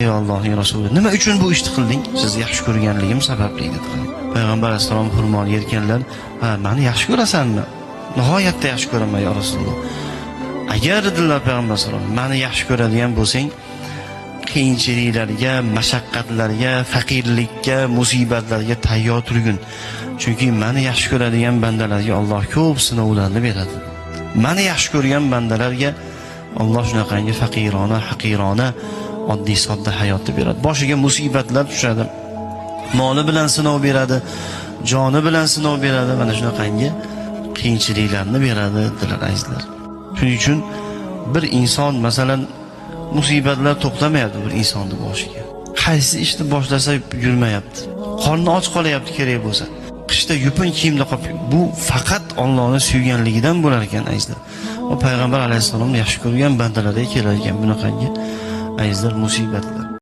Ey Allohning rasuli, nima uchun bu ishni qilding? Sizni yaxshi ko'rganligim sababli dedilar. Payg'ambar alayhissalom xurmoni yerkanlar, ha, meni yaxshi ko'rasanmi? Nihoyatda yaxshi ko'raman ya Rasululloh. Agar dedilar payg'ambar alayhissalom, meni yaxshi ko'radigan bo'lsang, qiyinchiliklarga, mashaqqatlarga, faqirlikka, musibatlarga tayyor turgin. Chunki meni yaxshi ko'radigan bandalarga Alloh ko'p sinovlarni beradi. Meni yaxshi ko'rgan bandalarga Alloh shunaqangi faqirona, haqirona, oddiy sodda hayotni beradi. Boshiga musibatlar tushadi. Moli bilan sinov beradi, joni bilan sinov beradi, mana shunaqangi qiyinchiliklarni beradi dedilar azizlar. Shuning uchun bir inson, masalan, musibatlar to'xtamayapti bir insonni boshiga. Qaysi ishni boshlasa yurmayapti. Qorni och qolyapti kerak bo'lsa. Qishda yupun kiyimda qolib, bu faqat Allohni suyganligidan bo'lar ekan azizlar. Va payg'ambar alayhissalomni yaxshi ko'rgan bandalarga kelar ekan bunaqangi azizlar musibatlar.